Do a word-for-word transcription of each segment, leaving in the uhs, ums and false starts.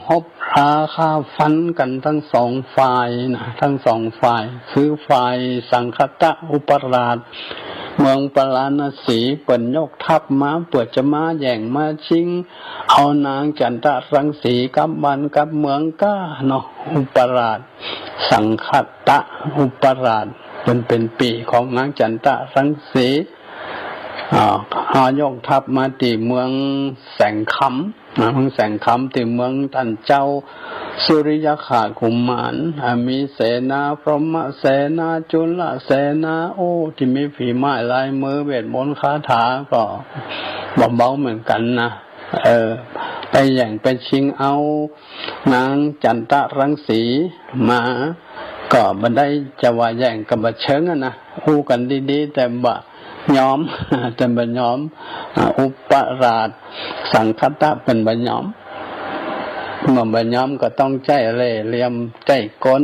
ฮบราคาฟันกั๋นตึงสองฝ่ายนะ ตึงสองฝ่าย คือฝ่ายสังคตะอุปราช เมืองปาราณสี เปิ้นยกทัพมา เปื้อจะมาแย่งมาชิง เอานางจันตะรังสีกลับบ้านกลับเมืองก้าเนาะ อุปราช สังคตะอุปราช เปิ้นเป๋นปี้ของนางจันตะรังสี อ่า หายกทัพมาตี้เมืองแสงคำนะ เมืองแสงคำตี้เมืองต้านเจ้าสุริยคราชกุมาร อ่า มีเสนาพรหมเสนา จุลเสนา โอ้ ตี้มีฝีไม้ลายมือเวทมนต์คาถาก็บ่เบาเหมือนกั๋นนะ เออ ไปแย่งไปชิงเอานางจันตะรังสีมา ก็บ่ได้จะว่าแย่งก็บ่เชิงอะนะ อู้กั๋นดีๆ แต่บ่ยอม แต่บ่ยอม อ่า อุปราชสังคตะเปิ้นบ่ยอม เมื่อบ่ยอมก็ต้องใจ๊เล่ห์เหลี่ยม ใจ๊กล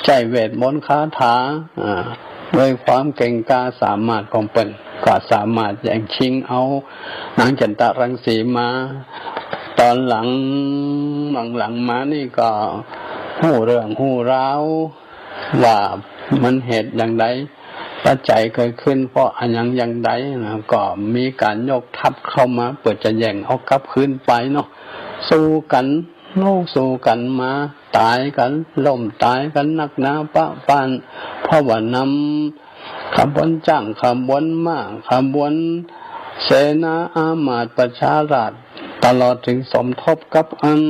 ใจ๊เวทมนต์คาถา อ่า ด้วยความเก่งกล้าสามารถของเปิ้น ก็สามารถแย่งชิงเอานางจันตะรังสีมา ต๋อนหลัง หลังๆ มานี่ก็ฮู้เรื่องฮู้ราว ว่ามันเหตุอย่างใด ปัจจัยเกิดขึ้นเพราะอะหยังอย่างใดนะ ก็มีก๋านยกทัพเข้ามาเปื้อจะแย่งเอากลับคืนไปเนาะ สู้กั๋น โอ้ สู้กั๋นมา ต๋ายกั๋น ล้มต๋ายกั๋นนักหนาปะปาน เพราะว่านำขบวนจ๊าง ขบวนม้า ขบวนเสนาอามาตย์ประชาราษฎร์ ตลอดเถิงสมทบกับอัน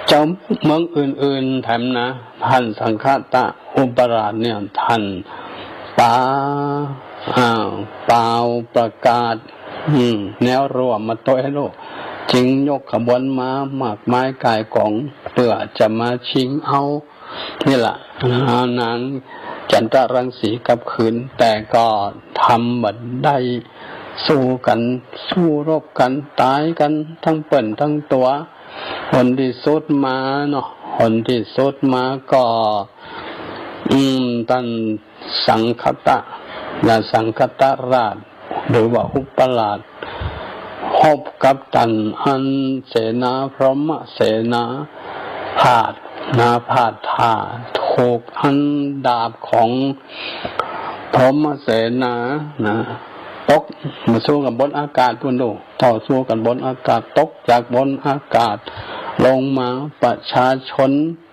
เจ้าเมืองอื่นๆ แถมนะ ต้านสังคตะอุปราชเนี่ย ต้านปา อ่า ป่าวประกาศ อืม แนวร่วมมาโตยโลก จึงยกขบวนมามากมายก่ายก๋อง เปื้อจะมาชิงเอา นี่แหละ อ่า นางจันตะรังสีกลับคืน แต่ก็ทำบ่ได้ สู้กั๋น สู้รบกั๋น ต๋ายกั๋นตึงเปิ้นตึงตั๋ว ผลตี้สุดมาเนาะ ผลตี้สุดมาก็ อืม ต้านสังคตะ และสังคตะราช หรือว่าอุปราช ฮบกับต้านอันเสนาพรหมเสนา พลาดนะ พลาดท่า ถูกอันดาบของพรหมเสนานะ ตก มาสู้กั๋นบนอากาศปู้นโด ต่อสู้กั๋นบนอากาศ ตกจากบนอากาศลงมา ประชาชน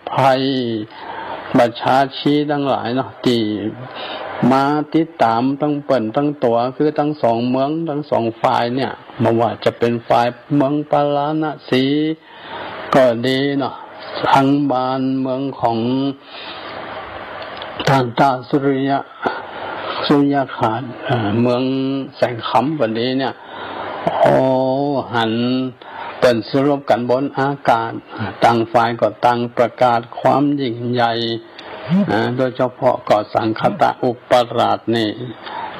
ไพร่ ประชาชีตังหลายเนาะ ตี้มาติดต๋ามตึงเปิ้นตึงตั๋ว คือตึงสองเมืองตึงสองฝ่ายเนี่ย บ่ว่าจะเป๋นฝ่ายเมืองปาราณสีก็ดีเนาะ ตึงบ้านเมืองของต้านต้าสุริยะ สุริยคราช เอ่อ เมืองแสงคำก็ดีเนี่ย โอ้ หันเปิ้นสู้รบกั๋นบนอากาศ ต่างฝ่ายก็ต่างประกาศความยิ่งใหญ่ นะ โดยเฉพาะก็สังคตะอุปราชนี่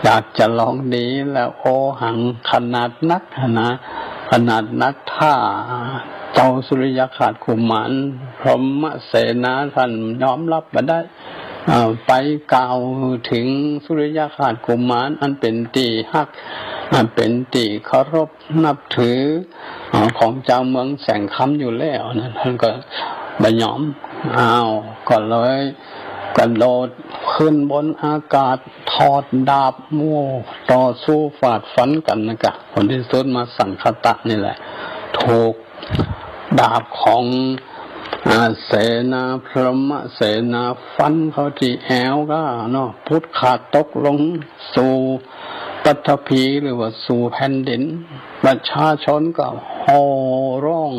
อยากจะลองดีแล้ว โอหัง ขนาดนักนะ ขนาดนักถ้าเจ้าสุริยคราชกุมาร พรหมเสนาต้านยอมฮับบ่ได้ เอ่อ ไปกล่าวเถิงสุริยคราชกุมาร อันเป๋นตี้ฮัก อันเป๋นตี้เคารพ นับถือ อ่า ของจาวเมืองแสงคำอยู่แล้วนะ ต้านก็บ่ยอม อ้าว ก็เลยกระโดดขึ้นบนอากาศ ถอดดาบ โอ้ ต่อสู้ฟาดฟันกั๋นนะกะ ผลตี้สุดมาสังคตะนี่แหละ ถูกดาบของ อ่า เสนาพรหมเสนาฟันเข้าตี้แอวก้าเนาะ ปุดขาดตกลงสู่ปฐพี หรือว่าสู่แผ่นดิน ประชาชนก็โห่ร้อง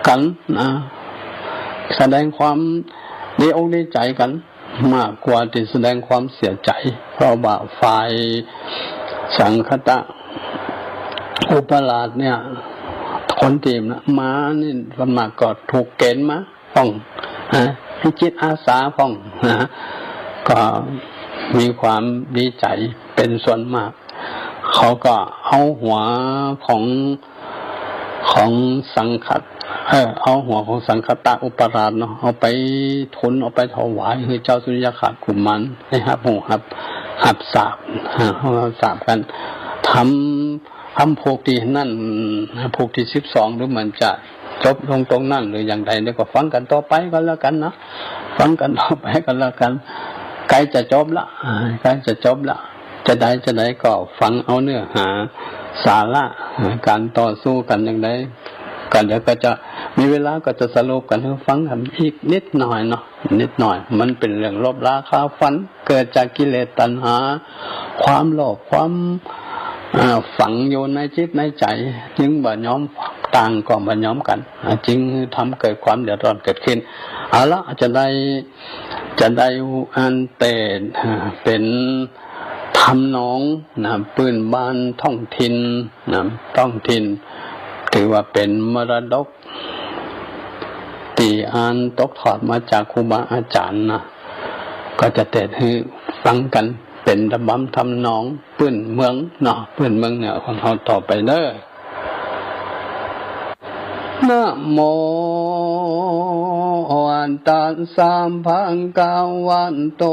กั๋นนะ แสดงความดีอกดีใจ๋กั๋น มากกว่าตี้แสดงความเสียใจ๋ เพราะว่าฝ่ายสังคตะอุปราชเนี่ย คนตี้มานี่ส่วนมากก็ถูกเกณฑ์มาพ่องนะ มีจิตอาสาพ่องนะ ก็มีความดีใจ๋เป๋นส่วนมาก เขาก็เอาหัวของ ของสังค เอ่อ เอาหัวของสังคตะอุปราชเนาะ เอาไปทูล เอาไปถวายหื้อเจ้าสุริยคราชกุมาร หื้อฮับฮู้ฮับ ฮับทราบ อ่า ฮับทราบกั๋น ทำ ทำผูกตี้นั่น ผูกตี้สิบสอง หรือเหมือนจะ จบลงตรงนั้นหรืออย่างใด เดี๋ยวก็ฟังกั๋นต่อไปก็แล้วกั๋นนะ ฟังกั๋นต่อไปก็แล้วกั๋น ใก้จะจบละ อ่า ใก้จะจบละ จะใดจะใดก็ฟังเอาเนื้อหาสาระ ก๋านต่อสู้กั๋นอย่างใด ก็เดี๋ยวก็จะมีเวลาก็จะสรุปกั๋นหื้อฟังกั๋นอีกนิดหน่อยเนาะ นิดหน่อย มันเป๋นเรื่องลบราคาฟัน เกิดจากกิเลสตัณหา ความโลภ ความ อ่า ฝังอยู่ในจิตในใจ๋ จึงบ่ยอมต่างก็บ่ยอมกั๋น อ่า จึงทำเกิดความเดือดร้อนเกิดขึ้น เอาละ จะใด จะใดอันเตศน์ อ่า เป๋นทำนองนะ ปื้นบ้านท้องถิ่นนะ ท้องถิ่น ถือว่าเป๋นมรดก ตี้อันตกทอดมาจากครูบาอาจ๋ารย์นะ ก็จะเตศน์หื้อฟังกั๋น เป๋นระบำทำนองปื้นเมืองเนาะ ปื้นเมืองเหนือของเฮาต่อไปเน่อ นะโม ตัสสะ ภะคะวะโต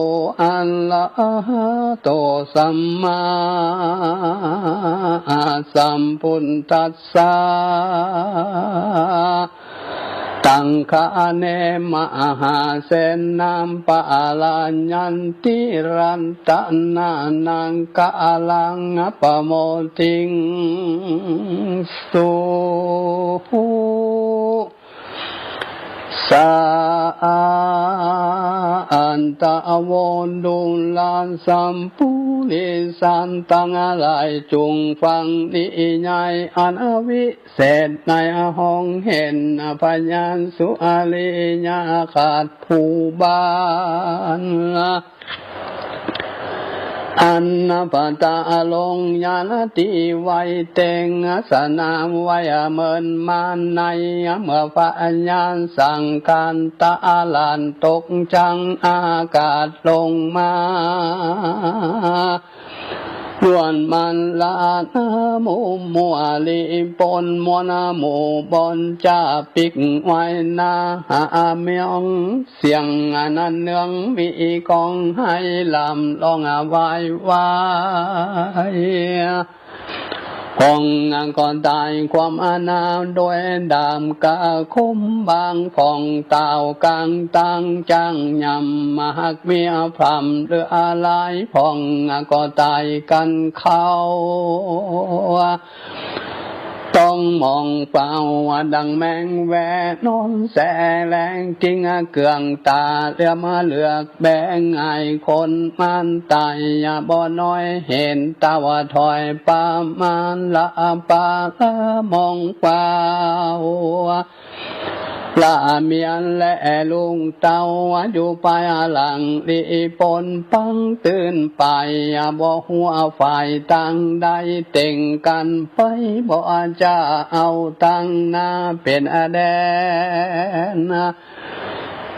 อะระหะโต สัมมาสัมพุทธัสสะ ตังคะเน มหาเสนะ ปะรายันติ รัตตะนานัง กะลัง ปะโมทิงสุ สะ อันตะโว ดูราสัปปุริสันตังหลาย จุ่งฟังนิยายอันวิเศษในห้องเห็นพญาสุริยะขาดผู้บ้าน อันปะตะลงยานตีไว้เต็งสนามไว้เมินมาในเมื่อพญาสังขารตะลานตกจังอากาศลงมา ล้วนมันละนาหมู่มัวลีปนมวลหมู่บนจะปิกไว้นาหาเมือง เสียงอันนั้นเนืองมีกองไห้ลำร้องวายวาย พองก็ตายความอนาถโดยดาบกาคมบาง พองเต่ากลางตังจ้างยำมหักเมียพร่ำเหลือหลาย พองก็ตายกันเข้า ต้องมองเปล่าดังแมงแวนอนแสแลง กิ่งเกืองตาเหลือมเหลือกแบง ไอ้คนมันต๋ายบ่น้อย เห็นต๋าว่าถอยประมาณละปาละมองเปล่า ละเมียนและลุงเต้าอยู่ภายหลัง ลีปนปังตื่นไป บ่ฮู้ฝ่ายตางใด เต่งกั๋นไปบ่จะเอาตางหน้าเป๋นแดน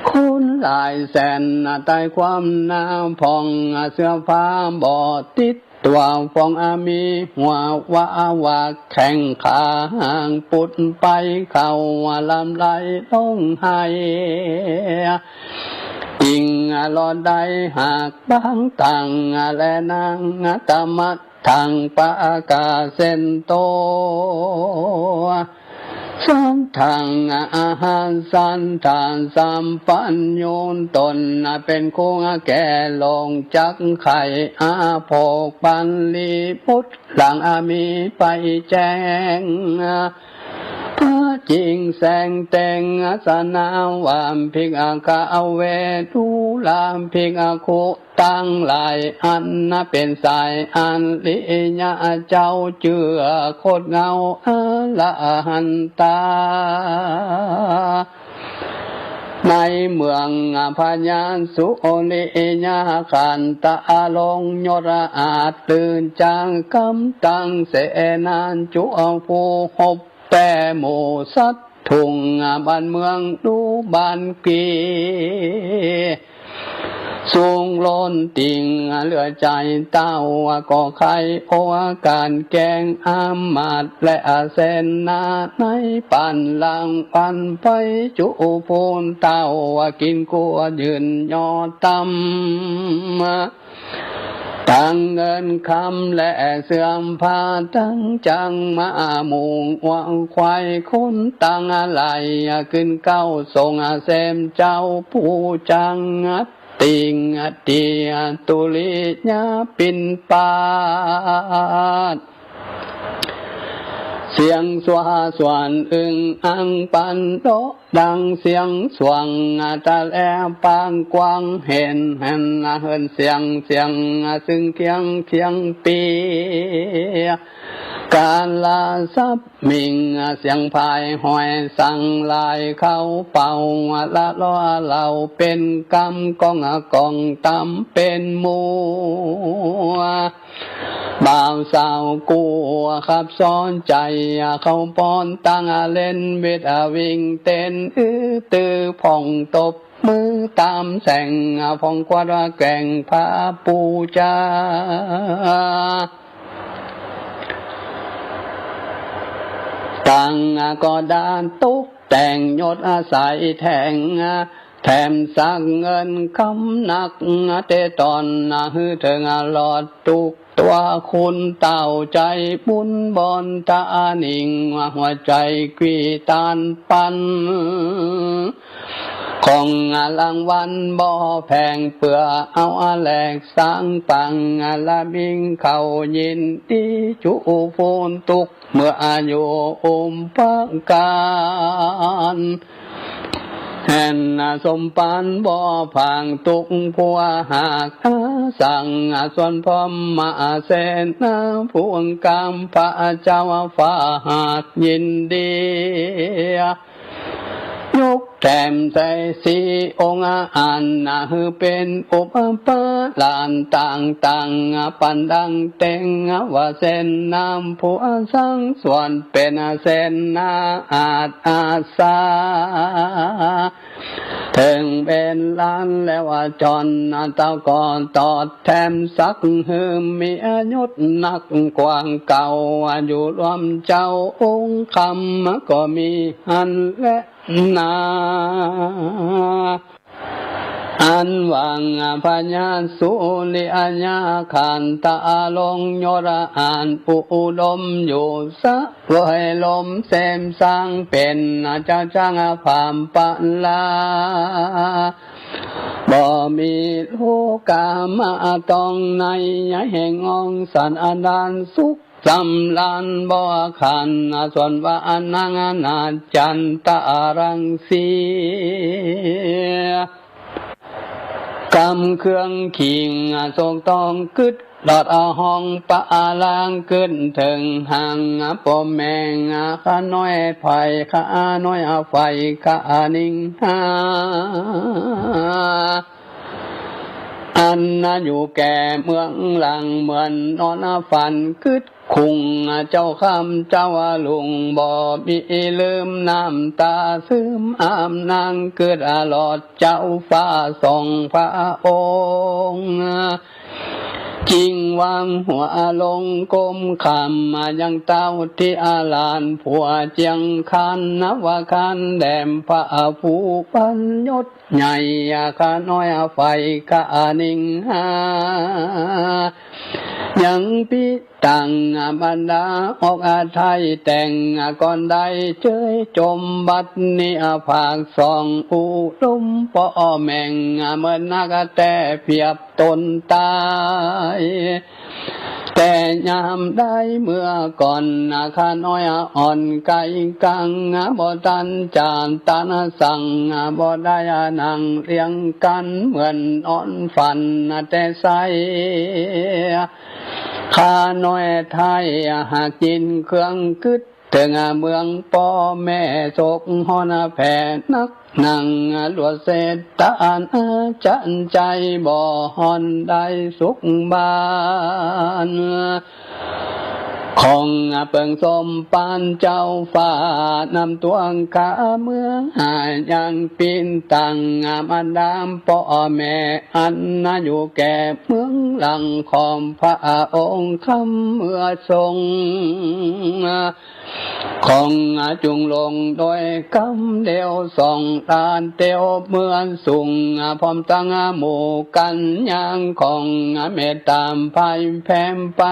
คนหลายแสนต๋ายความหน้าผ่อง เสื้อผ้าบ่ติด ตั๋วฟองอามีหัวว่าว่าแข้งขาห่างปุดไป เข้าลำไหลลงไห อิงรอดได้หากบางตัง และนางตะมัด ตังปะกาเส้นโต สันตังอาหารสันตาสัมปัญญู ต๋นเป๋นคู่แก่ลงจักไข่อาโภคปันลีพุทธหลังอามีไปแจ้ง พระจิงแสงเต็งสนาวามภิกขะเวทุลาภิกขุ ตังหลายอันเป๋นสายอันริยะเจ้าเจื้อโคตรเงาอรหันตา ในเมืองพญาสุริยะขันตะลงยศอาจตื่นจากกำตังเสนาจุผู้หบ แป้หมู่สัตว์ทุ่งบ้านเมืองดูบ้านกี สูงล้นติ่งเหลือใจ๋เต้า ก็ใค่โอการแกล้งอามาตย์และเสนาในปานหลังปันไปจุภูนเต้า กิ๋นกั๋วยืนยอต่ำ ต ตังเงินคำและเสื้อผ้าตังจัง ม้าหมูวัวควายคนตังหลาย ขึ้นเก๊าส่งเสมเจ้าผู้จัง ติงเตียตุริยปิณฑาต เสียงสัวสวนอึ่งอ่างปันโดดังเสียงสวง ตะแลปางกว้างเห็นหันเหินเสียงเสียง ซึ่งเคียงเคียงปี กาละสัพมิง เสียงพายหอยสังลายเข้าเป่า ละล้อเหล่าเป็นกำกองกองตำเป็นหมู่ บ่าวสาวกู้ขับซ้อนใจ๋ เข้าป้อนตังเล่นวิดวิ่งเต้น อื้อตื้อพ่องตบมือตามแส่ง พ่องกวาดว่าแกว่งพระปูจา ตังก็ดานตกแต่งยศอาศัยแถง แถมสักเงินคำนัก เตตอนหื้อเถิงหลอดทุกตัว คุณเต้าใจ๋บุญบอนตานิ่ง หัวใจ๋กวีตานปัน ของรางวัลบ่แพง เปื้อเอาแหลกสร้างปัง ละมิงเขายินดีจุพูนทุก เมื่ออยู่อุ้มประการ แห่นสมปานบ่ผางทุกผัวหากอาสัง ส่วนพร้อมมาเสนาผู้กำพระเจ้าฝ่าหากยินดี ยกแถมใส่สี่องค์อันหื้อเป็นอุปปาลานต่างๆ ปันดังเต็งว่าเสนาผู้สังส่วนเป็นเสนาอาจอาสา เถิงเป็นล้านแล้วจอน เต้าก็ตอดแถมสักหื้อมียศนักกว่าเก่า อยู่ร่วมเจ้าองค์คำก็มีหั้นแลนา อันหว่างพญาสุริยาขันตาลงยศอันอุดมอยู่ เสวยลมเสมสร้างเป็นเจ้าจักรพรรดิปลา บ่มีโลกามาต้องใน แห่งองค์สันดานสุขสำราญบ่ขัน ส่วนว่านังนาจันตะรังสี กำเครื่องขิงโศกต้องกึ๊ด หลอดเอาห้องปะอารางขึ้นเถิงหาง ป้อแม่งข้าน้อยไพร่ ข้าน้อยไพร่ ข้านิงหา อันอยู่แก่เมืองหลังเหมือนนอนฝันกึ๊ด คุงเจ้าค่ำเจ้าลุง บ่มีลืมน้ำตาซึมอามนางกึ๊ด หลอดเจ้าฟ้าสองพระองค์ จิ่งวางหัวลงก้มคำยังเต้าที่อาลาน ผัวเจียงคันนวคันแดม พระผู้บรรยศใหญ่ ข้าน้อยไพร่ ข้านิงหา ยังปิตังบรรดาออกอาไทยแต่งก่อนได้เจยจม บัดนี้ภาคสองอุดมป้อแม่ง เหมือนนักแต่เปรียบตนตาย แต่ยามได้เมื่อก่อน ข้าน้อยอ่อนไกลกัง บ่ตันจานตันสั่ง บ่ได้นั่งเรียงกัน เหมือนนอนฝันแต่ใส ข้าน้อยไทยหากกินเครื่องกึ๊ด เถิงเมืองป้อแม่โศกฮ้อนแผ่นัก นั่งหลวดเสดตานจันใจ บ่ฮ้อนได้สุขบาน ของเปิงสมปานเจ้าฟ้านำตวงข้าเมืองหายังปิ้นตังมาดามป้อแม่อันนาอยู่แก่เมืองหลังของพระองค์คำเมื่อทรง ของจุงลงโดยกำเดียวสองตาเตียวเมืองสูง พร้อมตังหมู่กั๋นยางของเมตตาไพแผ่ไป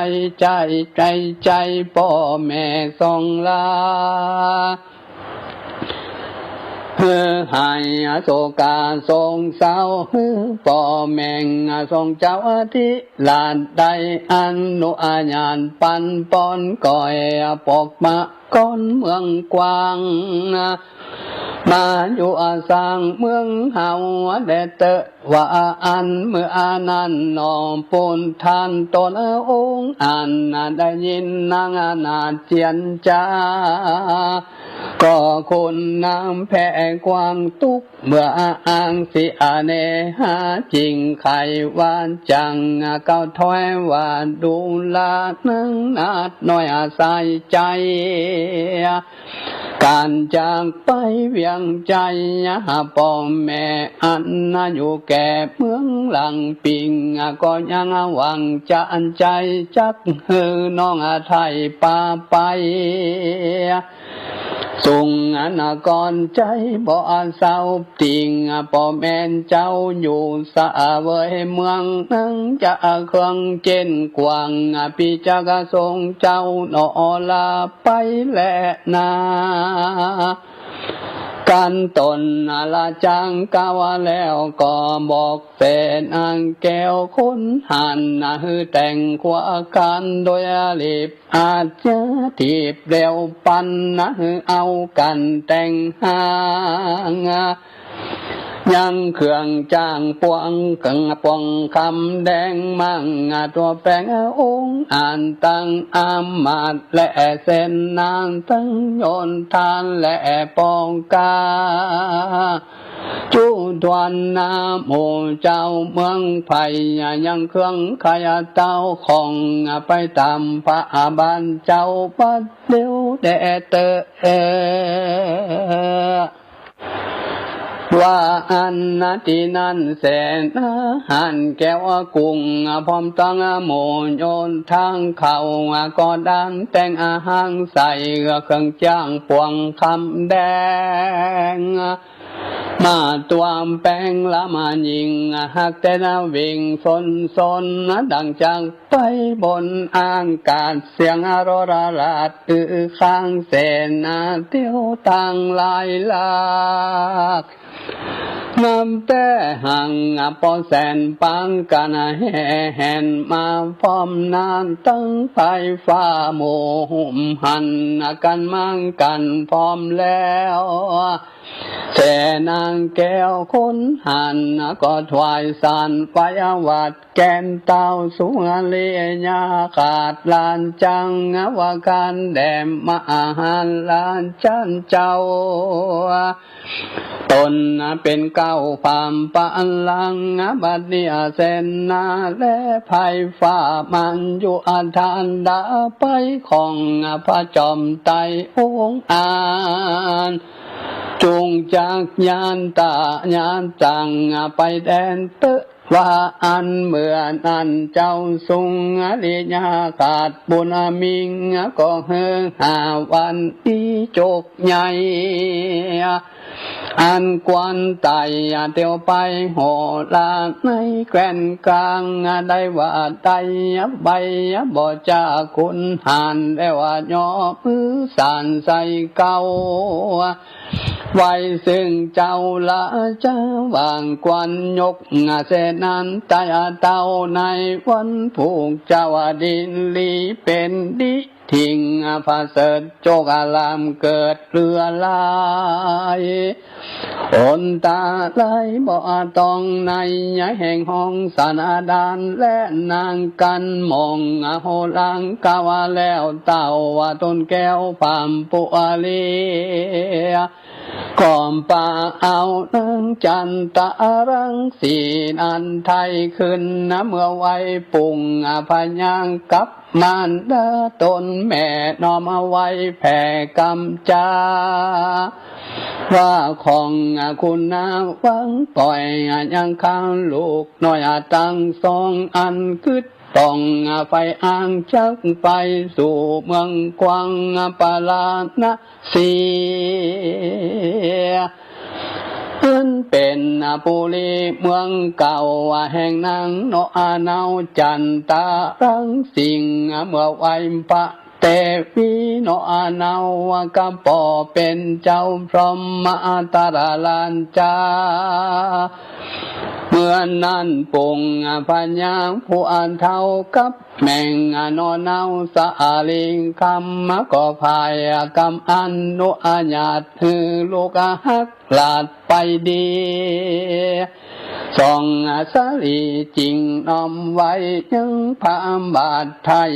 ใจใจใจป้อแม่สองลา หื้อหายโศกาโศกเศร้า หื้อป้อแม่สองเจ้าอธิราชได้อนุญาตปันปอนก้อยปกปัก ก้อนเมืองกว้าง มาอยู่อาสางเมืองเฮาแลเต๊อะ ว่าอันเมื่อนั้นหนอ ปุณธานตนองค์อันได้ยินนางนาฏเจียรจา ก็คุณนำแผ่ความตุ๊กข์ เมื่ออ้างสิอเนหาจริง ใครว่าจังเก้าถ้อยว่าดูรา นางนาฏน้อยอาศัยใจ ก๋านจากไปเวียงใจ๋ ป้อแม่อันนาอยู่แก่เมืองหลังปิง ก็ยังหวังจะอันใจ๋จักหื้อน้องไถ่ปาไป สุงนครใจ๋บ่เศร้าติ่ง ป้อแม่เจ้าอยู่เสวยเมือง นางจะเคืองเจ้นกว้าง ปี้จักส่งเจ้าหนอลาไปแลนา กันตนราชาเก่าแล้วก็บอกเสนางแก้วขุนหาร หื้อแต่งครัวก๋านโดยรีบ อาจจะถีบเร็วปันนะ หื้อเอากั๋นแต่งหาง ยังเครื่องจ้างปวงกังปวงคำแดงมั่ง ตั๋วแป๋งองค์อาจตังอำมาตย์ และเสนาตังโยธาและป้องก๋า จุทวนนาหมู่เจ้าเมืองไพ ยังเครื่องไคเต้าของไปต๋ามพระบาทเจ้าบัดเดี๋ยวแด่เต๊อะ ว่าอันนาตี้นั้นเสนาหารแก้วกุง พร้อมตังหมู่โยธาเฮา ก็ดานแต่งอาหารใส่เครื่องจ้างปวงคำแดง มาตั๋วแป๋งละมายิง หากแต่นาวิ่งสนสน ดังจักไปบนอากาศ เสียงอโรราราดอื้อข้างเสนาเตียวตังหลายหลาก นับแต่หังปอแสนปางกั๋นแห่แหนมาพร้อมนาตังไพฟ้าหมู่หุมหันกั๋นมั่งกั๋นพร้อมแล้ว เสนางแก้วขุนหารก็ถวายสารไพวัตรแก่นเต้าสุริยาขาดลานจัง ว่าการแด่มหาราชันเจ้า ตนเป็นเก้าพามปะลังก์ บัดนี้เสนาและไพฟ้ามันอยู่อาทานดาไปของพระจอมไตรองค์อาจ จุงจักยานตะยานตังไปแดนเต๊อะ ว่าอันเมื่อนั้นเจ้าสุริยาขาดบุญมิง ก็หื้อห้าวันตี้จกใหญ่ อันควรไต่เตียวไปโหราในแคว้นกลาง ได้ว่าได้ใบบ่จาขุนหาร แล้วว่าย่อมือสานใส่เก้า ไหว้ซึ่งเจ้าราชาว่างควรยก เสนาไตรเต้าในวันผูกเจ้าดินลีเป็นดีถิ่ง ประเสริฐโชคอารามเกิดเรือลาย อนตาลายบ่ต้องในแห่งห้องสนาดาน และนางกันมองโหรังกาวาแล้วเต้าว่าต้นแก้วพามปุอาลี ก็ปาเอานางจันตะรังสีนั้นไทยขึ้นนะ เมื่อไหว้ปุงพยางกับ มารดาต๋นแม่น้อมเอาไว้แผ่กำจา ว่าของคุณนาหวังป่อย ยังข้าลูกน้อยตังสองอันกึ๊ดต้อง ใฝ่อ้างจักไปสู่เมืองกว้าง ปาราณสี อันเป๋นปุรีเมืองเก่า แห่งนางเนาะเนาจันตารังสิงห์ เมื่อไหว้พระเตวีเนาะเนา กับป้อเป๋นเจ้าพรหมตาราชา เมื่อนั้นปุ้งพญาผู้เฒ่ากับแม่งเนาะเนา สาลีคำก็พายกำอนุญาตหื้อลูกฮักหลาดไปดี สองสาลีจึงน้อมไหว้ยังพระบาทไทย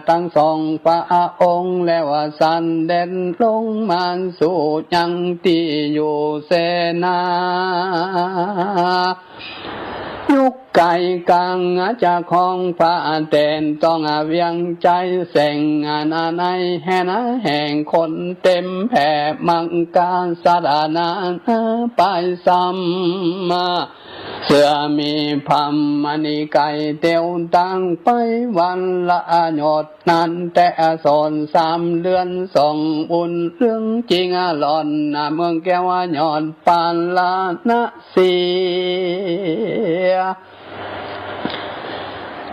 ตังสองพระองค์ แล้วเสด็จลงมาสู่ยังตี้อยู่เสนา ยุคไก่กลางจะของพระเตนต้องเวียงใจเสงนาในแห่นาแห่งคนเต็มแผ่มังกาสารนาไปซ้ำ เสื้อมีพรรมณีไก่เตียวตังไปวันละหยด นั้นแต่สอนสามเดือนสองบุญเรื่องจริงหล่อนเมืองแก้วหยอดปาราณสี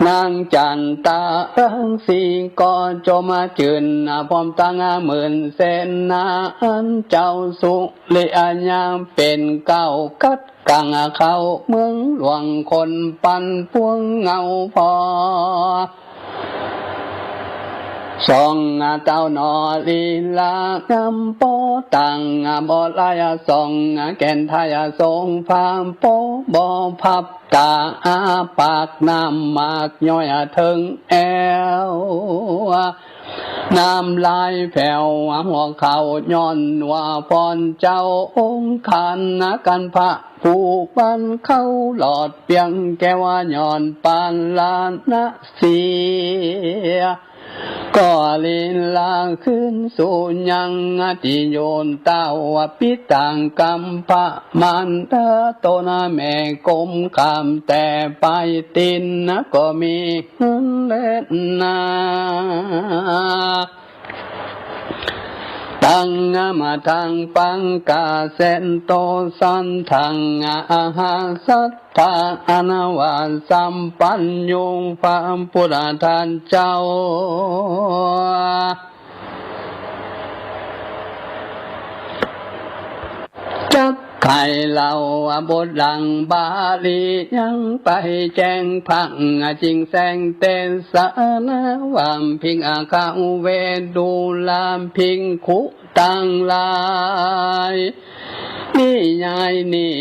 นางจันตารังสีก็จมจืนพร้อมตังหมื่นเสนา อันเจ้าสุริยาเป๋นเกล้ากัดกังเข้าเมืองหลวงคนปันปวงเงาพอ สองเต้าหน่อลีลางามโปตังบ่ลาย สองแก่นไทยสงพามโปบ่พับตาอาปากน้ำหมากย้อยเถิงแอว น้ำลายแผ่วหัวเข่าย้อนว่าพรเจ้าองค์ขันกันพระ ผู้ปันเข้าหลอดเปียงแก้วหยอดปาราณสี ก็ลีลาขึ้นสู่ยังตี้อยู่เต้าปิตังกำพระมารดาต๋นแม่ก้มข้ามแต่ปลายตี๋นก็มีหื้นเล่นนา ตังมาทังปังกาเสนโตสันทังอาหาสัตถา อันว่าสัมปัญญูพระพุทธเจ้า จักไขเล่าบทดังบาลียังไปแจ้งพัง จึงแสงเตสนาว่า ภิกขเวสดูราภิกขุตังหลาย นิยายนี้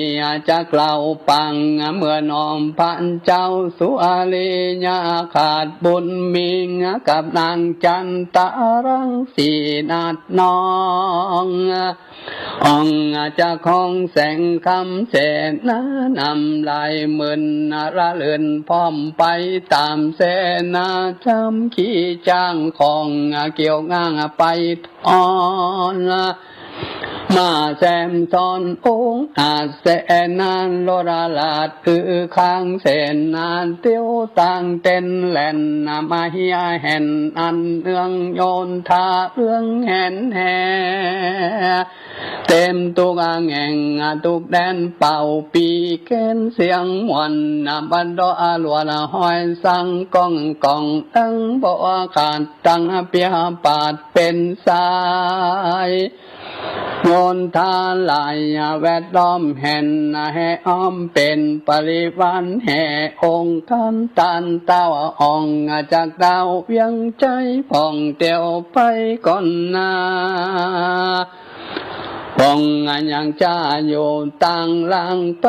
จักเล่าปัง เมื่อน้อมพระเจ้าสุริยาขาดบุญมีกับนางจันตารังสีนาถน้อง องค์เจ้าของแสงคำเสนานำลายหมื่นระเลินพร้อมไปต๋ามเสนา จำขี่จ้างของเกี่ยวง่างไป อ่อนมาแซมซ้อนองค์อาจเสนาโลดราช คือข้างเสนาเตียวตั้งเต้นแล่นมาเฮียแห่นอันเนืองโยนทาเรื่องแห่นแห่ เต็มทุกแห่งทุกแดนเป่าปีเกณฑ์เสียงม่วน บรรดาอรวรห้อยสังก้องก้อง ตั้งบ่ขาดตั้งเปียปาดเป็นสาย โยนทาลายแวดล้อมแห่นแห่อ้อมเป็นปริวารแห่องค์ขันตันเต้าอ่องจากดาวเวียงใจผ่องเตียวไปก่อนหน้า ป่องยังจะอยู่ต่างหลังไป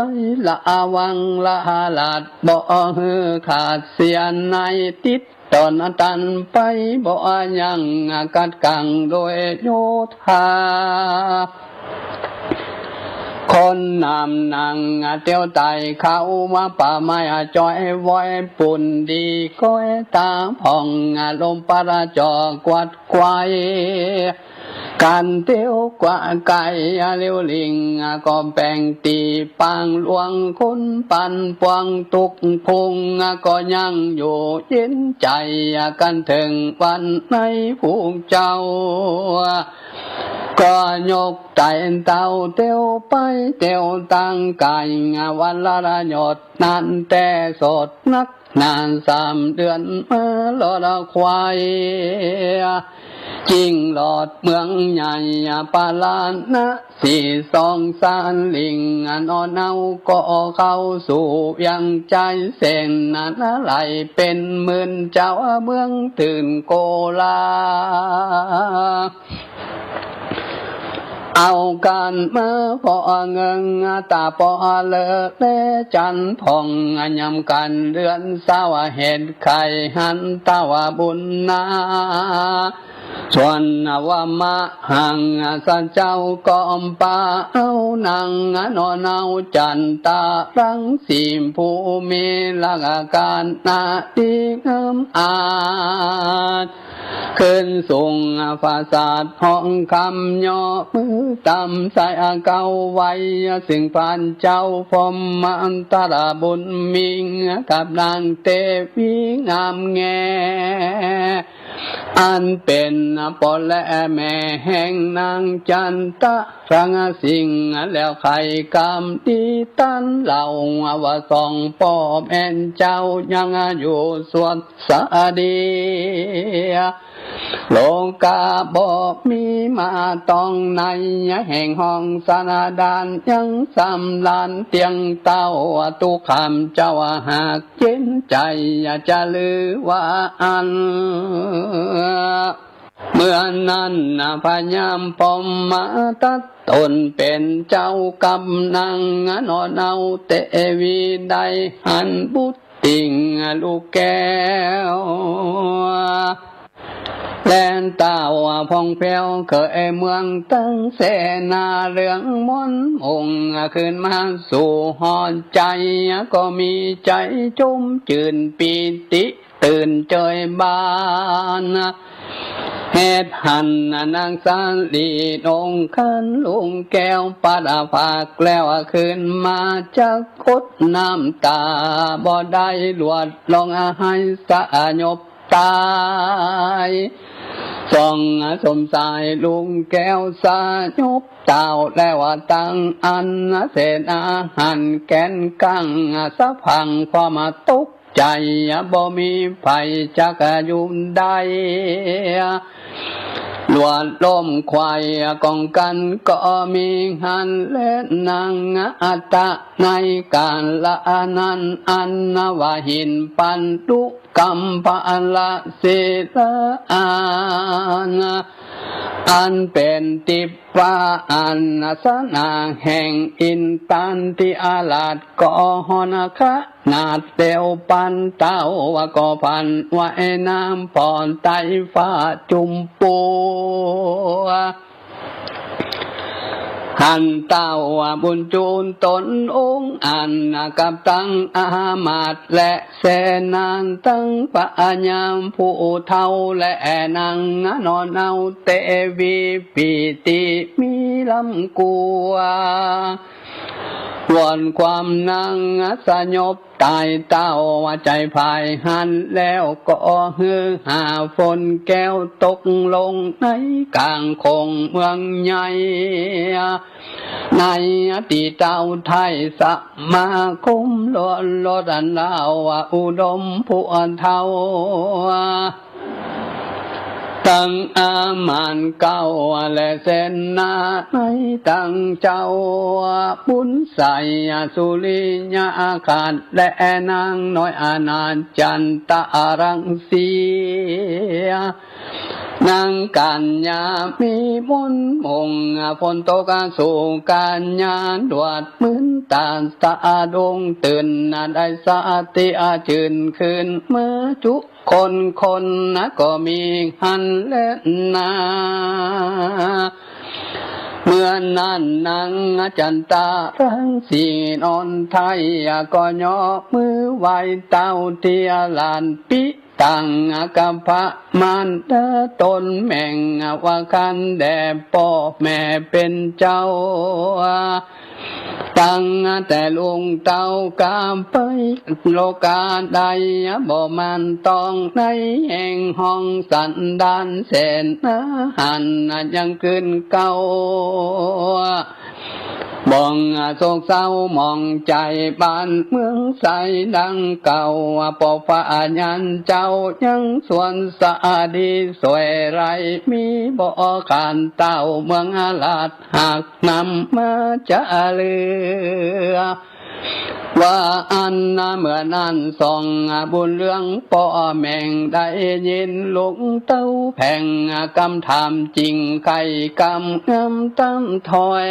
ระวังละหลาดบ่หื้อขาดเสียในติดตนตันไป บ่ยังกัดกังโดยโยธา ก คนนำหนังเตียวไตเขาว่าป่าไม้จ่อยว้อย ปูนดีก้อยต๋าผ่อง ลมปราจอกวัดไกว กั๋นเตียวกว่าไก่เลียวลิง ก็แป๋งตี้ปางหลวง คนปันปวงตุ๊กพุง ก็ยังอยู่เย็นใจ๋กั๋นเถิงวันใน ผู้เจ้าก็ยกไต่เต้าเตียวไปเตียวตางไก่ วันละละหยดนั้นแต่สดนัก นานสามเดือนมาลอดควาย จิ่งลอดเมืองใหญ่ปาราณสี สองสารลิง นอนเอาก็เข้าสู่ยังใจ๋ เส้นนั้นไหลเป๋นหมื่นเจ้า เมืองตื่นโกลา เอาก๋านมาผ่อเงิงต๋าปอเลิกแลจันทร์ผ่อง ยามก๋านเดือนเศร้า เหตุไข่หันเต้าบุญนา ส่วนว่ามหังสเจ้าก็ปาเอานาง นอนเอาจันตะรังสี ผู้มีลักษณะดีงามอาจ ขึ้นสูงปราสาททองคำ ย่อมือต่ำใส่เก้าไว้ ซึ่งพรานเจ้าพรหมอันตรบุญมี กับนางเตวีงามแง อันเป๋นป้อและแม่แห่งนางจันตะรังสิงห์ แล้วใค่กำดีตันเล่า ว่าสองป้อแม่นเจ้ายังอยู่สวดสดี โลกาบ่มีมาต้องใน แห่งห้องสนดานยังสำราญเตียงเต้า ตุ๊กขามเจ้าหากเย็นใจ๋ อย่าจะลือว่าอั้น เมื่อนั้นพญาพรหมทัตตนเป๋นเจ้ากับนาง นอนเอาเตวีได้หันบุตร ติ่งลูกแก้ว แลเต้าผ่องแผ้วเกยเมืองตึงเสนา เรื่องมนต์มงขึ้นมาสู่หอใจ๋ ก็มีใจ๋จุ่มจื่นปีติตื่นเจิยบาน เหตุหั้นนางสาลีองค์คันลุงแก้ว ปัดผากแล้วขึ้นมาจักกดน้ำต๋าบ่ได้หลวด ร้องไห้สยบต๋าย ส่องสมสายลุงแก้วสยบเต้า แล้วตังอั้นเสนาหันแกนกัง สะพังความตก ใจ๋บ่มีใผจักอยู่ได้ หลวดล้มไขว่กองกั๋นก็มีหั้นแล นางอัตตะในก๋าละนั้น อันว่าหินปันดุกำพะละศิลาอัน อันเป๋นทิพย์ ว่าอันสนาแห่งอินตันทิอาราชก็ฮ้อนขนาด เตียวปันเต้าว่าก็พันว่ายน้ำผ่อนใต้ฟ้าจุมปู หันเต้าว่าบุญจูนต๋นองค์อันกับตังอามาตย์และเสนาตังพญาผู้เฒ่า และนางนอนเอาเตวีปีติมีล้ำกว่า หลวดความนางสยบต๋าย เต้าว่าใจ๋ผายหันแล้วก็ฮือหาฝนแก้วตกลงในก๋างโขงเมืองใหญ่ ในตี้เต้าไทยสมาคมโลดโลด อันเล่าว่าอุดมผู้เฒ่า ตังอามาตย์เก้าและเสนาในตังเจ้า บุญใสสุริยะอาคาศ และนางน้อยอนาถจันตะรังสี นางกัญญามีมนต์มง ฝนตกสู่กัญญา หลวดมึนต๋าสะดุ้งตื่น ได้สติจื่นขึ้นเมื่อจุ คนคนนะก็มีหันแลนา เมื่อนั้นนางจันตารังสีนนไทยก็ยกมือไหว้เต้าเตียหลานปิตังกัปปะมารดาต๋นแหม่งว่าคันแด่ป้อแม่เป๋นเจ้า ตั้งแต่ลุงเต้ากาไปโลกาได้บ่มันต้องในแห่งห้องสันดานแสนนาหันยังขึ้นเก้า บ่องโศกเศร้าหมองใจ๋บ้านเมืองใสดังเก่า ป้อพระญาณเจ้ายังสวนสะอาดีสวยไรมีบ่ขาดเต้าเมืองราชหากนำมาจะเหลือ ว่าอั้นนาเมื่อนั้นสองบุญเรืองป้อแหม่งได้ยินลุงเต้าแผงกำถามจริงไขกำงามต๋ามถ้อย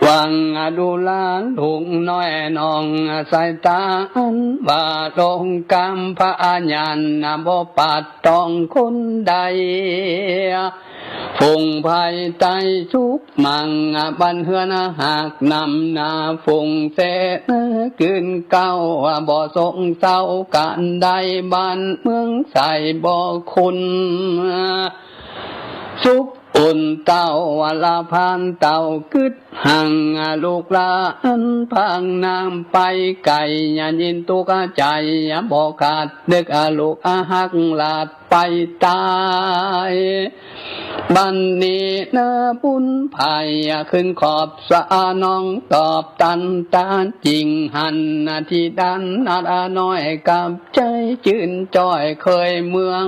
หวังดูลาลุงน้อยน้องสายต๋าอันว่าลงกำพระญาณบ่ปาดต้องคนใด ฝูงภายใต้จุกมังบ้านเฮือนหากนำหน้าฝูงเสนาขึ้นเก้า บ่สงเศร้ากันได้บ้านเมืองใสบ่คุ้น สุขอุ่นเต้าละพานเต้ากึ๊ดหังลูกหลานพางนางไปไก๋ ยินตุ๊กข์ใจ๋บ่ขาดนึกลูกฮักหลาด ไปต๋าย บัดนี้นาบุญไพร่ขึ้นขอบสะน้องตอบตันตาจริงหันที่ด้านนาน้อยกับใจ๋จื้นจ้อยเคยเมือง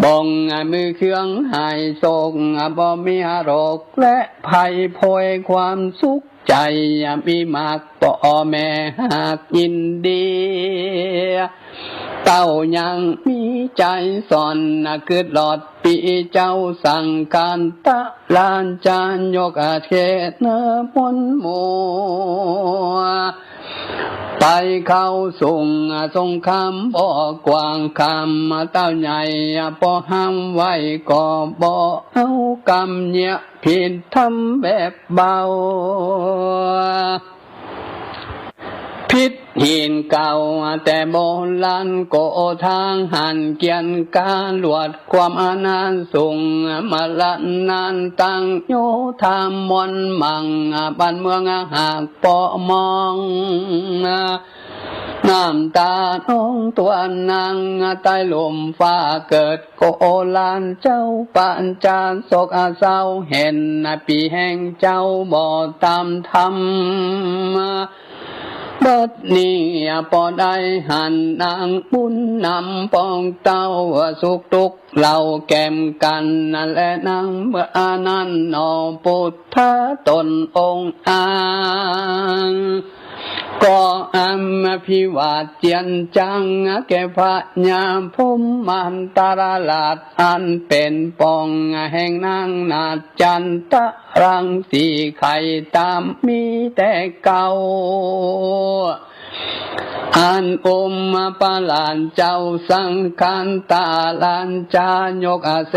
บ่องมือเครื่องหายโศก บ่มีโรคและภัยโผยความสุข ใจ๋มีมากป้อแม่หากยินดี เต้ายังมีใจ๋สอนกึ๊ดหลอดปี้เจ้าสังขันตะหลานจายกเขตนมนหมู่ ไปเข้าสุงสงครามบ่กว้างคำเต้าใหญ่ป้อห้ามไว้ก็บ่เอากำเยียะ ผิดธรรมแบบเบา ผิดหินเก่าแต่โบราณ โกทางหันเกียนกาลวดความอนาถสุง มรณานตังโยธามนมัง บ้านเมืองหากป้อมอง น้ำต๋านองตัวนางใต้ลุ่มฟ้าเกิด โกหลานเจ้าปัญจาโศกเศร้าเห็น ปี้แห่งเจ้าบ่ต๋ามธรรม บัดนี้ป้อได้หันนางบุญนำปองเต้าสุขทุกข์เล่าแก่มกั๋น และนางเมื่อนั้นหนอปุทธะต๋นองค์อ้าง ก็อำภิวาทเจียรจ๋างแก่พญาพรหมมัณฑราช อันเป๋นปองแห่งนางนาฏจันตะรังสี ใค่ต๋ามมีแต่เก่า อันอุ้มพระหลานเจ้าสังขันตะหลานจายกเส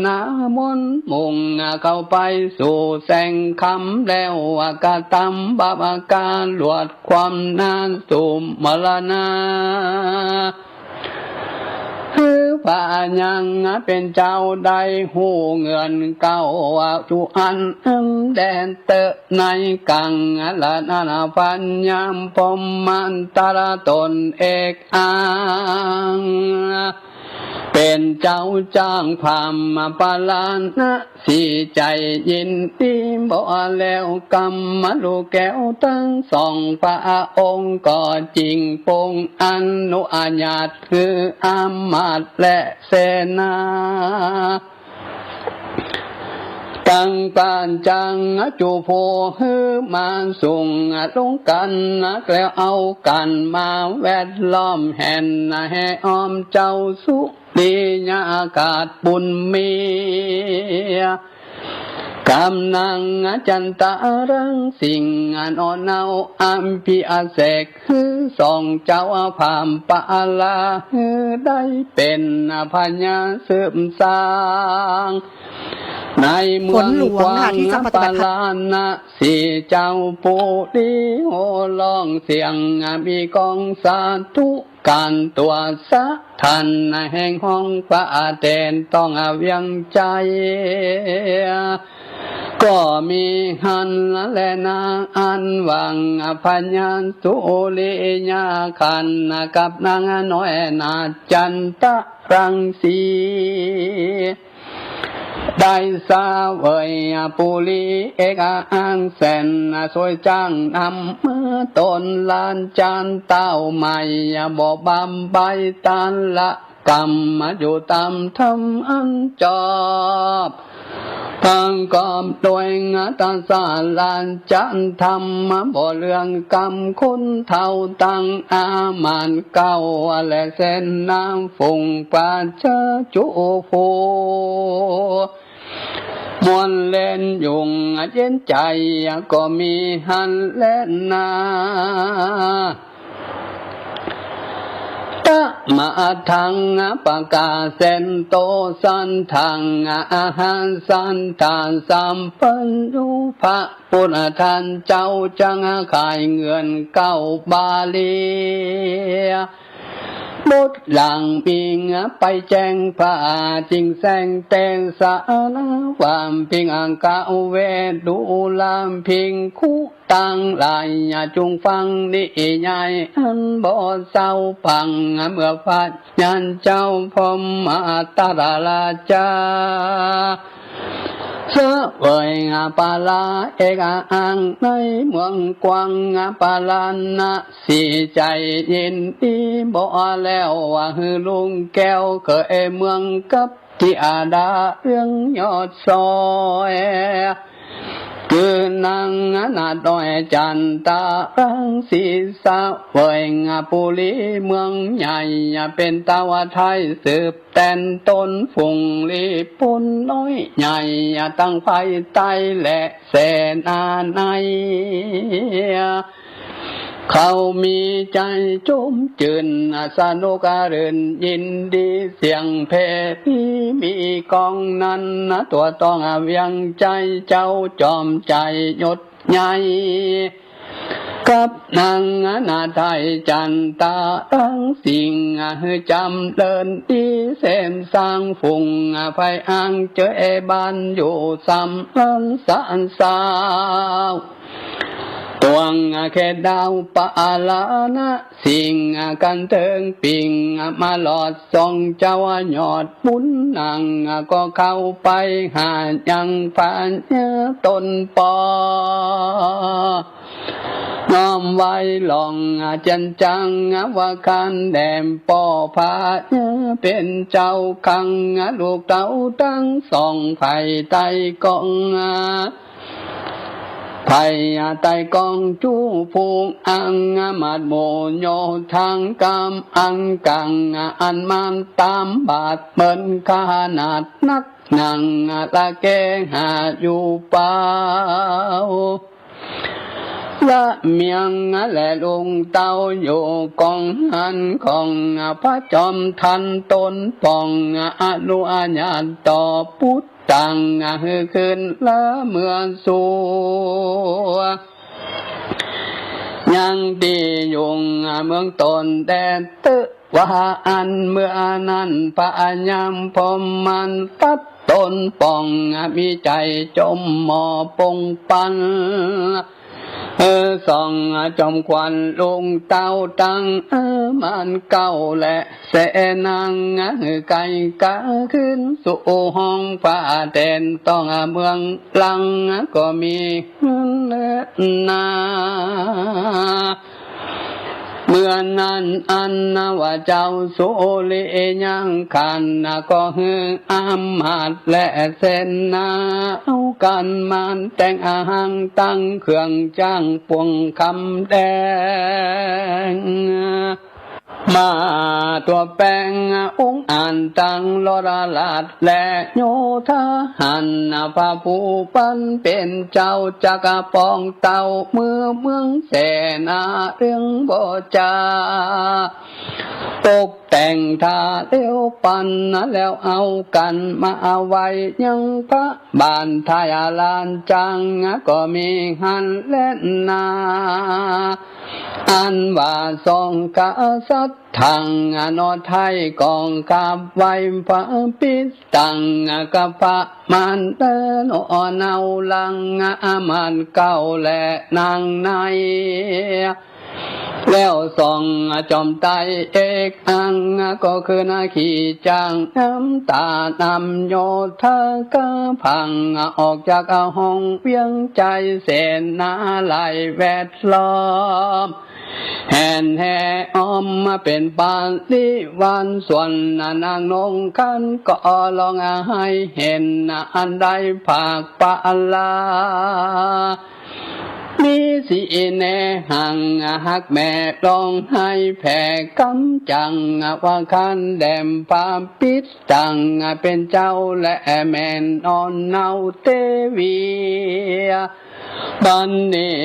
นามนมุ่งเข้าไปสู่แสงคำแล้ว กระตำบาปกาลวด ความนาถสุมรณา คือพระยังเป๋นเจ้าได้ฮู้เงื่อนเก่า จุอันอันแดนเตอะในกัง ละนานาพันยามพรหมมัณฑราต๋นเอกอ้าง เป๋นเจ้าจ้างพราหมณ์ปราณสี ใจ๋ยินดีบ่แล้วกำลูกแก้วตึงสอง พระองค์ก็จิ่งปรงอนุญาต คืออำมาตย์และเสนา ตังปัญจังจุผู้หื้อมาสุง ลงกั๋นนักแล้วเอากั๋นมาแวดล้อมแห่น แห่อ้อมเจ้าสุริยาอากาศบุญมี กำนังจันตะรังสิงห์ หน่อเนาอภิเษก หื้อสองเจ้าพราหมณ์ปาลา หื้อได้เป๋นพญาสืบสาน ในเมืองกว้าง ฝนหลวงค่ะที่จะปฏิบัติ ปาลาณสี เจ้าปุรี โห่ร้องเสียงมีก้องสาธุ ก๋านตั๋วสถานแห่งห้องประเทศต้องเวียงจันทน์ ก็มีหั้นแลนา อันว่าพญาสุริยคราสน์กับนางน้อยนาฏจันตะรังสี ได้เสวยปุรีเอกอังคแสนสวยจ้าง นำเมือต๋นหลานจันเต้าใหม่ บ่บำไปตานละกรรม อยู่ต๋ามธรรมอันจอบ ประกอบด้วยตสาหลานจันธรรม บ่เลื่องกำคนเฒ่าตังอามาตย์เก้า และเสนาฝูงประชาจุผู้ ม่วนเล่นยุ่งเย็นใจ๋ ก็มีหั้นแลนา ตะมะทังปะกาเสนโต สันทังอาหารสันตาสัมปันโน พระผู้เป็นเจ้าจักไขเงื่อนเก้าบาลี บทหลังปิงไปแจ้งพระ จึงแสดงเตสนาว่า ภิกขเวสดูราภิกขุตังหลาย จุ่งฟังนิยายอันบ่เศร้าปัง เมื่อพระ ญาณเจ้าพรหมตราชา เสวยปาลาเอกอังคในเมืองกว้างปาลาณสี ใจ๋ยินดีบ่แล้วว่า หื้อลุงแก้วเขยเมืองกับ ธิดาเอื้องยอดซอย คือนางนาฏน้อยจันตะรังสี เสวยปุรีเมืองใหญ่ เป๋นเต้าไทยสืบแตนต้น ฝูงลี้ปุ้นน้อยใหญ่ ตังฝ่ายใต้และเสนาใน เขามีใจ๋จุ่มจื้น สนุกรื่นยินดี เสียงเพลงมีก้องนั้น ตั๋วต้องเวียงใจ๋ เจ้าจอมใจ๋ยศใหญ่ กับนางนาฏไทยจันตะรังสิงห์ หื้อจ๋ำเริญดีเสนสร้าง ฝูงไพร่อังเจอบ้านอยู่สำเริญสารสาว ตวงเขตดาวปาลาณสี กั๋นเถิงปิงมาหลอดส่องเจ้ายอดบุญ นางก็เข้าไปหายังพญาต๋นป้อ น้อมไหว้หลวงเจียรจังว่า ข้านแด่ป้อพญาเป๋นเจ้า ขังลูกเต้าตังสอง ใผใต้กอง ใผใต้กองจู้ผูกอัง มาดหมู่โยธา ก๋ำอังกัง อันมานต๋ามบาด เปิ้นขนาดนัก หนังละแกหาอยู่เปล่า ละเมียงและลุงเต้าอยู่กองหั้น ของพระจอมทันต๋นป้อง อนุญาตต่อปุตตัง หื้อคืนละเมือสู่ ยังตี้อยู่เมืองต๋นแต๊ ตึว่าอั้น เมื่อนั้นพญาพรหมันตัดต๋นป้อง มีใจ๋จมหมอบปงปัน เออ ส่องจอมขวัญลุงเต้าตังอามาตย์เก้า และเสนา หื้อไกลก๋าคืนสู่ห้องพระแตน ต้องเมืองหลังก็มีเฮือนนา เมื่อนั้นอันว่าเจ้าสุริยังคราสน์ก็หื้ออามาตย์และเสนา เอากั๋นมาแต่งอาหาร ตั้งเครื่องจ้างปวงคำแดง มาตั๋วแป๋งองค์อันตังโลดราชและโยธาหัน พระผู้ปันเป๋นเจ้าจักปองเต้า เมือเมืองเสนาเรืองบ่จา ตกแต่งถ้าเลี้ยวปัน แล้วเอากั๋นมาไว้ยังพระบ้านไทยลานจาง ก็มีหั้นแลนา อันว่าสองกษัตริย์ ตังนอไทยกองขับไหว้พระปิดตัง กับพระมารเตอหนอเนาหลัง มารเก่าและนางใน แล้วสองจอมไตเอกอัง ก็คือนาขี่จางน้ำตานำโยธากาพัง ออกจากห้องเวียงใจ เสนาหลายแวดล้อม แห่นแห่อ้อมมาเป๋นบริวาร ส่วนนางนงคันก็ร้องไห้เห็น อันได้พรากปรา มีสีแน่หังฮักแม่ร้องไห้แผ่กำจัง ว่าคันแด่พระปิดตังเป๋นเจ้าและแม่นอนเนาเตวี บัดนี้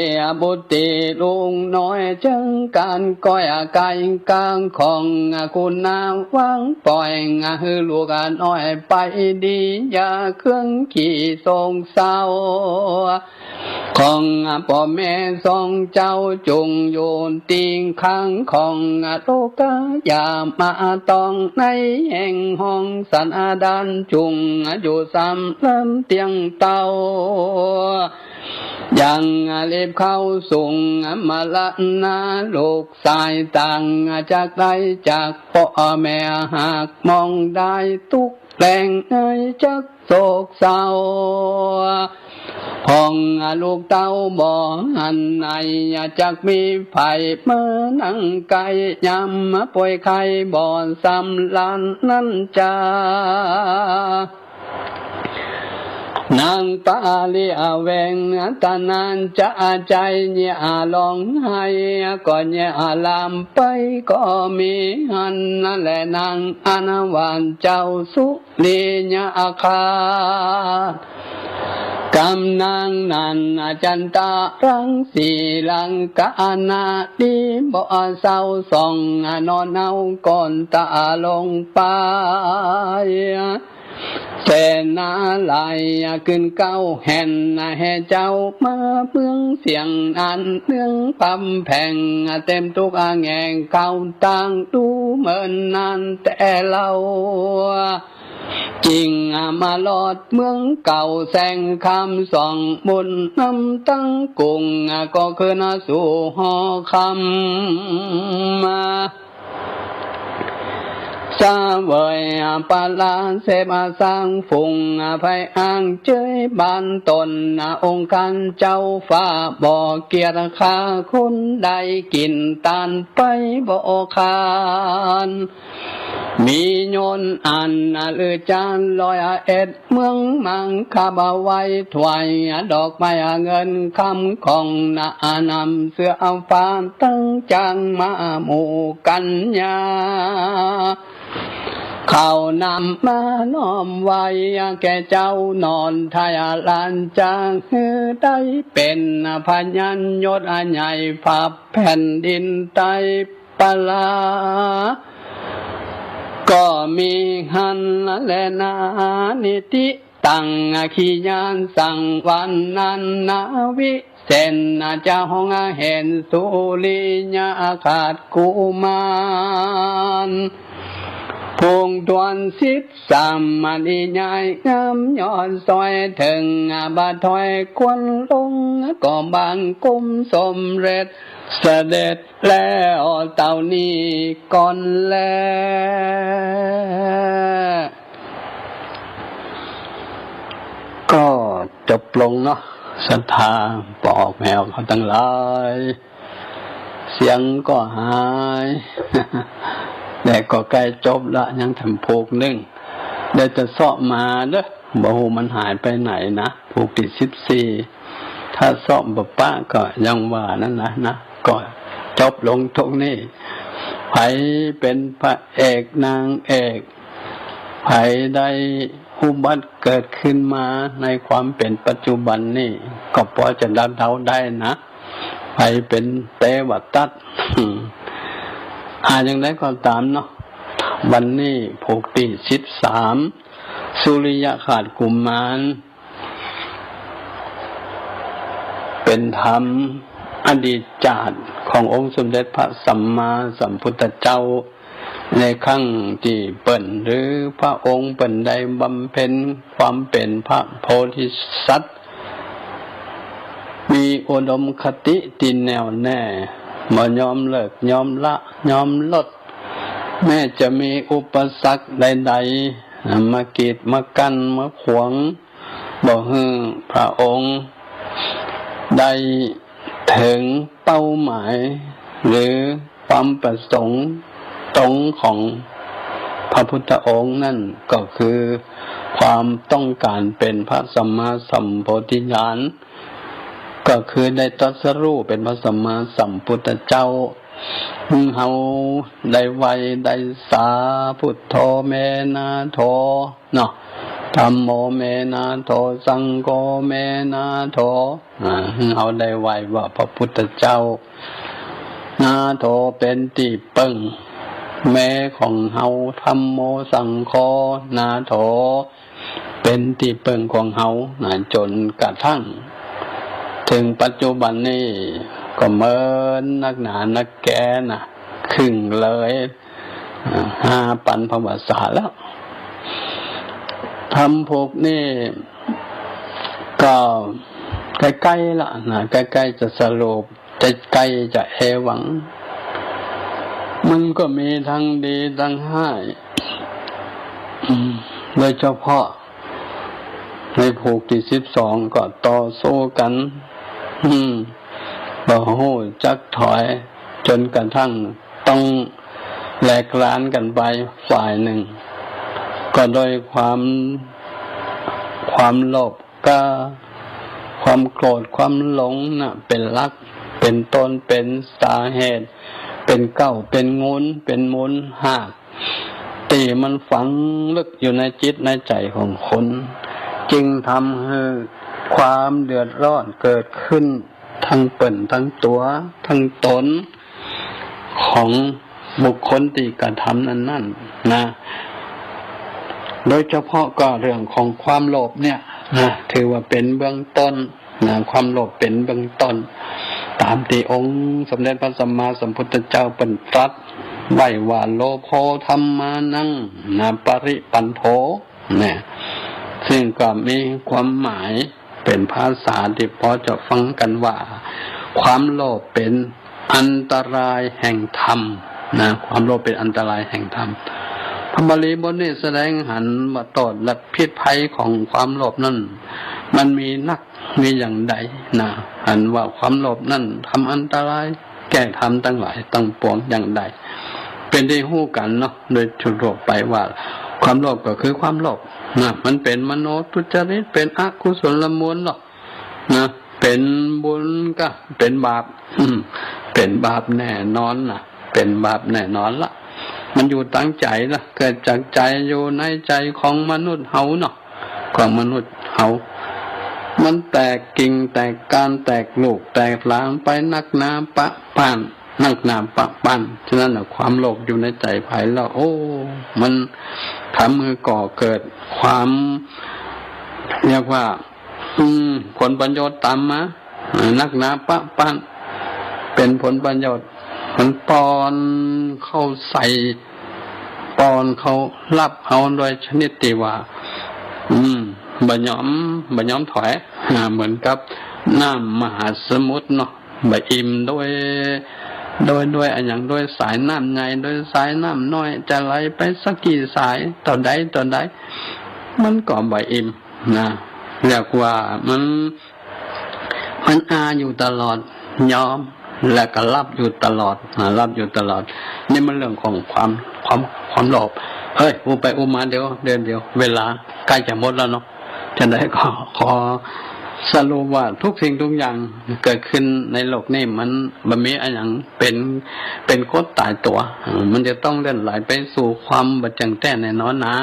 บุตรีลุงน้อยเจิ่งกั๋นก้อยไก๋ก๋างของ คุณนางวางป่อยหื้อลูกน้อยไปดี อย่าเคืองขี้โศกเศร้า ของป้อแม่สองเจ้าจุ่งอยู่ติ่งข้างของโลกา อย่ามาต้องในแห่งห้องสันดาน จุ่งอยู่สำเริงเตียงเต้า ยังรีบเข้าสุงมรณา ลูกสายตังจักได้จากป้อแม่ หากมองได้ตุ๊กข์แรงไห้จัก โศกเศร้า พ่องลูกเต้าบ่หันไหน จักมีใผมานั่งใก้ ยามป่วยไข้บ่สำราญนั้นจา นางปาลีอเวงตะนานจะใจเยียะร้องไห้ ก็เยียะลามไปก็มีหั้น นั่นแหละนางอนาวานเจ้าสุ ริยาคา กำนางนั้นจันตารังสีลังกานาดีบ่เศร้า ส่องนอนเอาก้นตาลงไป เสนาหลายขึ้นเก้าแห่น แห่เจ้ามาเมืองเสียงอันเมืองพำแผง เต็มทุกแห่งเข้าตั้งดูเหมือนนั้นแต่เล่า จิ่งมารอดเมืองเก่าแสงคำส่องบุญนำตั้งกรุง ก็คืนสู่หอคำมา เสวยปลาเสพสร้างฝูง ไผอ้างเจยบ้านตน องค์การเจ้าฟ้าบ่เกียรติข้า คนได้กิ๋นตานไปบ่ขาด มียนต์อันลือจานร้อยเอ็ด เมืองมังคบาไว้ถวาย ดอกไม้เงินคำของหนานำเสื้อผ้าตั้งจางมาหมู่กัญญา เขานำมาน้อมไว้ แก่เจ้านอนไทยลานจาง หื้อได้เป๋นพญานยศใหญ่ พับแผ่นดินไตร ปลา ก็มีหั้นแลนา นิติตังขีญาณสังวรรณันนาวิเศษ จะฮ้องเห็นสุริยะขาดกุมาร พุงทวนสิบสาม มณีใหญ่งามยอดสวย เถิงบ่ถอยควรลง ก็บังคมสมเร็จ เสด็จแล้วเต้านี้ก่อนแล ก็จบลงเนาะ ศรัทธาป้อแม่เขาตังหลาย เสียงก็หาย แต่ก็ใก้จบละ ยังแถมผูกนึ่ง ได้แต่เซาะมาเด้อ บ่ฮู้มันหายไปไหนนะ ผูกตี้สิบสี่ ถ้าเซาะบ่ปะก็ยังว่านั่นนะ นะ ก็จบลงตรงนี้ ใผเป๋นพระเอกนางเอก ใผได้อุบัติเกิดขึ้นมาในความเป๋นปัจจุบันนี่ ก็พอจะเดาๆ ได้นะ ใผเป๋นเตวทัต อ่า อย่างใดก็ต๋ามเนาะ วันนี้ผูกตี้สิบสาม สุริยคราสกุมาร เป๋นธรรมอดีตจาติขององค์สมเด็จพระสัมมาสัมพุทธเจ้า ในครั้งตี้เปิ้นหรือพระองค์เปิ้นได้บำเพ็ญความเป๋นพระโพธิสัตว์ มีอุดมคติตี้แน่วแน่ บ่ยอมเลิก ยอมละ ยอมลด แม้จะมีอุปสรรคใดๆ มากีด มากั้น มาขวาง บ่หื้อพระองค์ได้เถิงเป้าหมาย หรือความประสงค์ตรงของพระพุทธองค์นั่นก็คือความต้องก๋านเป๋นพระสัมมาสัมโพธิญาณ ก็คือได้ตรัสรู้เป๋นพระสัมมาสัมพุทธเจ้า เฮาได้ไหว้ได้สา พุทโธ เม นาโถ เนาะ ธัมโม เม นาโถ สังโฆ เม นาโถ อ่า เฮาได้ไหว้ว่าพระพุทธเจ้า นาโถ เป๋นตี้เปิ้ง เม ของเฮา ธัมโม สังโฆ นาโถ เป๋นตี้เปิ้งของเฮา นะ จ๋นกระทั่งเถิงปัจจุบันนี่ก็เมินนักหนานักแก่นะ ครึ่งเลย อ่า ห้าปันพรรษาแล้ว ธรรมผูกนี่ก็ใก้ๆ ละนะ ใก้ๆ จะสรุป ใก้ๆ จะเอวัง มันก็มีตึงดีตึงฮ้าย อืม โดยเฉพาะในผูกตี้สิบสองก็ต่อสู้กั๋น อืม บ่ฮู้จักถอย จ๋นกระทั่งต้องแหลกลานกั๋นไปฝ่ายนึ่ง ก็โดยความ ความโลภ ก็ความโกรธความหลงน่ะเป๋นหลัก เป๋นต้น เป๋นสาเหตุ เป๋นเก๊า เป๋นงูล เป๋นมูลฮาก ตี้มันฝังลึกอยู่ในจิตในใจ๋ของคน จึงทำหื้อความเดือดร้อนเกิดขึ้นตึงเปิ้น ตึงตั๋ว ตึงต๋น ของบุคคลตี้กระทำนั้นๆ นะ โดยเฉพาะก็เรื่องของความโลภเนี่ยนะ ถือว่าเป๋นเบื้องต้นนะ ความโลภเป๋นเบื้องต้น ต๋ามตี้องค์สมเด็จพระสัมมาสัมพุทธเจ้าเปิ้นตรัสไว้ว่า โลโภธัมมานัง นะ ปริปันโท นะ ซึ่งก็มีความหมาย เป๋นภาษาตี้พอจะฟังกั๋นว่า ความโลภเป๋นอันตรายแห่งธรรมนะ ความโลภเป๋นอันตรายแห่งธรรม พระบาลีบทนี้แสดงหันว่าโต้ษและพิษภัยของความโลภนั้น มันมีนัก มีอย่างใดนะ หันว่าความโลภนั้นทำอันตรายแก่ธรรมตังหลายตังปวงอย่างใด เป๋นตี้ฮู้กั๋นเนาะ โดยทั่วๆ ไปว่า ความโลภก็คือความโลภนะ มันเป๋นมโนทุจริต เป๋นอกุศลมูลเนาะ นะ เป๋นบุญก็เป๋นบาป อืม เป๋นบาปแน่นอนนะ เป๋นบาปแน่นอนละ มันอยู่ตังใจ๋ละ เกิดจากใจ๋ อยู่ในใจ๋ของมนุษย์เฮาเนาะ ของมนุษย์เฮา มันแตกกิ่งแตกก้าน แตกลูกแตกหลานไปนักหนาปะป๊าน นักหนาปะป๊าน ฉะนั้นน่ะ ความโลภอยู่ในใจ๋ใผแล้ว โอ้ มันทำหื้อก่อเกิดความ เรียกว่า อืม ผลประโยชน์ต๋ามมา นักหนาปะป๊าน เป๋นผลประโยชน์ มันป้อนเข้าใส่ ป้อนเข้าฮับเอาโดยชนิดตี้ว่า อืม บ่ยอม บ่ยอมถอย อ่า เหมือนกับน้ำมหาสมุทรเนาะ บ่อิ่มโดย โดย โดยอะหยัง โดยสายน้ำใหญ่ โดยสายน้ำน้อย จะไหลไปสักกี่สาย เต้าใด เต้าใด มันก็บ่อิ่มนะ เรียกว่ามัน มันอาอยู่ตลอด ยอม แล้วก็ฮับอยู่ตลอด อ่า ฮับอยู่ตลอด นี่มันเรื่องของความ ความ ความโลภ เฮ้ย อู้ไปอู้มา เดี๋ยว เดี๋ยว เดี๋ยว เวลาใก้จะหมดแล้วเนาะ จะได้ขอ ขอ สรุปว่าทุกสิ่งทุกอย่างเกิดขึ้นในโลกนี้มันบ่มีอะหยังเป๋น เป๋นกฎต๋ายตั๋ว เออ มันจะต้องเลื่อนไหลไปสู่ความบ่เจียงแต๊แน่นอนนา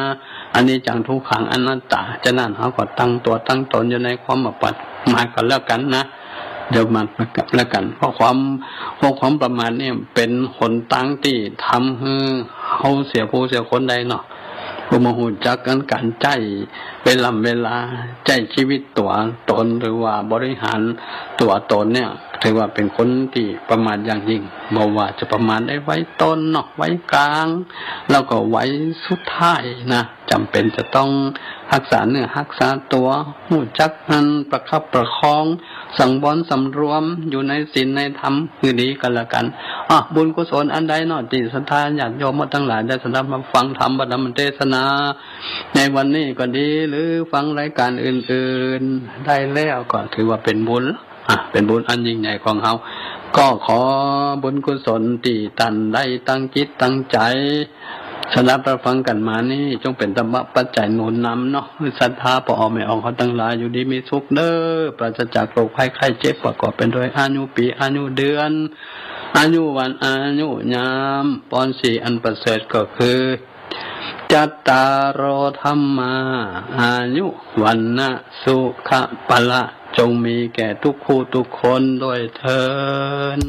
อนิจจังทุกขังอนัตตา ฉะนั้นเฮาก็ตั้งตั๋วตั้งต๋นอยู่ในความบ่ประมาทก่อนแล้วกั๋นนะ เดี๋ยวมาแล้วกั๋น เพราะความ เพราะความประมาทนี่เป๋นหนตางตี้ทำหื้อเฮาเสียผู้เสียคนได้เนาะ บ่ฮู้จักกั๋นก๋านใจ๊เวลา เวลาใจ๊จีวิตตั๋วต๋น หรือว่าบริหารตั๋วต๋นเนี่ย ถือว่าเป๋นคนตี้ประมาทอย่างยิ่ง บ่ว่าจะประมาทในวัยต้นเนาะ วัยก๋าง แล้วก็วัยสุดท้ายนะ จ๋ำเป๋นจะต้องฮักษาเนื้อฮักษาตั๋ว ฮู้จักหั้นประคับประคอง สังวรสำรวมอยู่ในศีลในธรรมหื้อดีกั๋นแล้วกั๋น อ่ะ บุญกุศลอันใดเนาะ ตี้ศรัทธาญาติโยมหมดตังหลายได้สดับมาฟังธรรมพระธรรมเตสนา ในวันนี้ก็ดี หรือฟังรายก๋านอื่นๆ ได้แล้วก็ถือว่าเป๋นบุญ อ่ะ เป๋นบุญอันยิ่งใหญ่ของเฮา ก็ขอบุญกุศลตี้ต้านได้ตั้งจิตตั้งใจ๋ สดับรับฟังกั๋นมานี้ จงเป๋นธรรมปัจจัยหนุนนำเนาะ หื้อศรัทธาป้อแม่อองเฮาตังหลายอยู่ดีมีสุขเน่อ ปราศจากโรคภัยไข้เจ็บ ประกอบไปด้วยอายุปี๋ อายุเดือน อายุวัน อายุยาม ปอนสี่อันประเสริฐก็คือ จัตตาโร ธัมมา อายุ วัณณะ สุขะ พละ จงมีแก่ทุกคู่ทุกคนด้วยเทอญ